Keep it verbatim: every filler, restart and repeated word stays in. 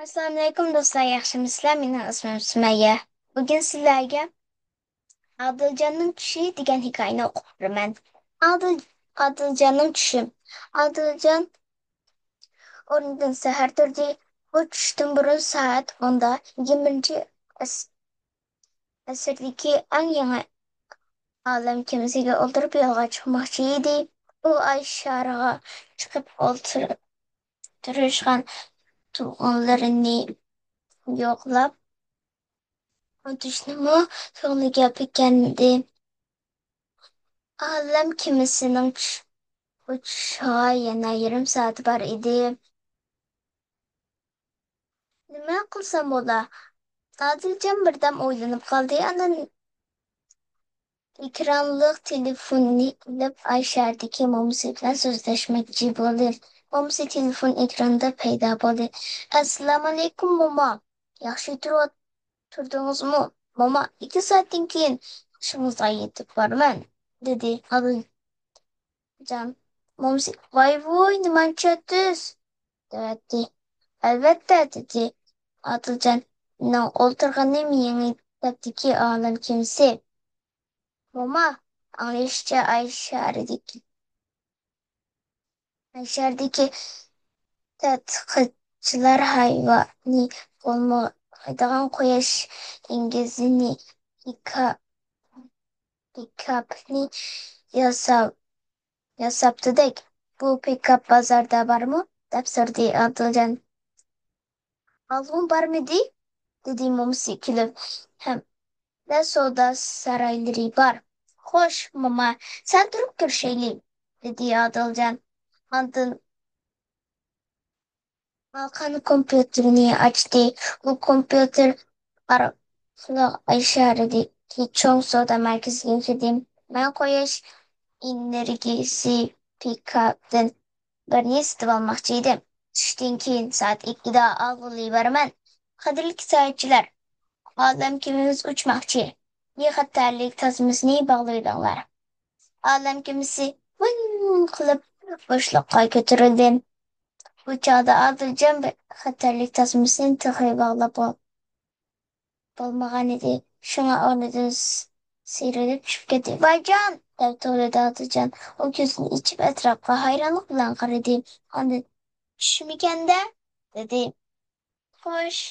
ئەسسالامۇئەلەيكۇم دوستلار، ياخشىمۇسىلەر؟ مېنىڭ ئىسمىم سۈمەييە. بۈگۈن سىلەرگە ئادىلجاننىڭ چۈشى دېگەن ھېكايىنى ئوقۇپ بېرىمەن. ئادىل، ئادىلجاننىڭ چۈشى. ئادىلجان ئورنىدىن سەھەر تۇردى. ئۇ چۈشتىن بۇرۇن سائەت ئوندا يىگىرمىنچى ئەس-، ئەسىردىكى ئەڭ يېڭى ئالەم كېمىسىگە ئولتۇرۇپ يولغا چىقماقچى ئىدى. ئۇ ئاي شارىغا چىقىپ ئولتۇر-، تۇرۇشقان تۇغقانلىرىنى يوقلاپ ئۆتۈشنىمۇ كۆڭلىگە پېكەندى. ئالەم كېمىسىنىڭ چۈش-، ئۇچۇشىغا يەنە يېرىم سائەت بار ئىدى. نېمە قىلسام بولا؟ ئادىلجان بىردەم ئويلىنىپ قالدى. ئاندىن ئېكرانلىق تېلېفوننى ئېلىپ، ئاي شارىدىكى مومىسى بىلەن سۆزلەشمەكچى بولدى. مومىسى تېلېفون ئېكرانىدا پەيدا بولدى. ئەسسالامۇئەلەيكۇم، موما. ياخشى تۇرۇۋات-، تۇردىڭىزمۇ؟ موما، ئىككى سائەتتىن كېيىن ئىشىڭىزغا يېتىپ بارىمەن، دېدى ئادىلجان. مومىسى، ۋاي ۋۇي، نېمانچە تېز؟ دەۋەتتى. ئەلۋەتتە، دېدى ئادىلجان. مېنىڭ ئولتۇرغىنىم يېڭى كىتابتىكى ئالەم كېمىسى. موما، ئاڭلىشىمچە، ئاي شارىدىكى، ئاي شارىدىكى تەتقىقاتچىلار ھايۋانى بولمايدىغان قۇياش ئېگىزىنى پىكا-، پىكاپنى ياساپ، ياساپتۇدەك. بۇ پىكاپ بازاردا بارمۇ؟ دەپ سورىدى ئادىلجان. ئالغۇم بارمىدى؟ دېدى مومىسى كۈلۈپ. ھەمدە سودا سارايلىرى بار. خوش، موما، سەل تۇرۇپ كۆرۈشەيلى، دېدى ئادىلجان. ئاندىن ئالقان كومپيۇتېرنى ئاچتى. ئۇ كومپيۇتېر ئارقىلىق ئاي شارىدىكى چوڭ سودا مەركىزىگە كىردى. مەن قۇياش ئېنېرگىيەسى پىكاپتىن بىرنى سېتىۋالماقچى ئىدىم. چۈشتىن كېيىن سائەت ئىككىدە ئالغىلى بارىمەن. قەدىرلىك ساياھەتچىلەر، ئالەم كېمىمىز ئۇچماقچى. بىخەتەرلىك تاسمىسىنى باغلىۋېلىڭلار. ئالەم كېمىسى ۋىڭ قىلىپ بوشلۇققا كۆتۈرۈلدى. بۇ چاغدا ئادىلجان بىخەتەرلىك تاسمىسىنى تېخى باغلاپ بول-، بولمىغانىدى. شۇڭا ئورنىدىن س-، سىيرىلىپ چۈشۈپ كەتتى. ۋايجان! دەپ توۋلىدى ئادىلجان. ئۇ كۆزىنى ئېچىپ ئەتراپقا ھەيرانلىق بىلەن قارىدى. ئاندىن، چۈشمىكەندە؟ دېدى. خوش،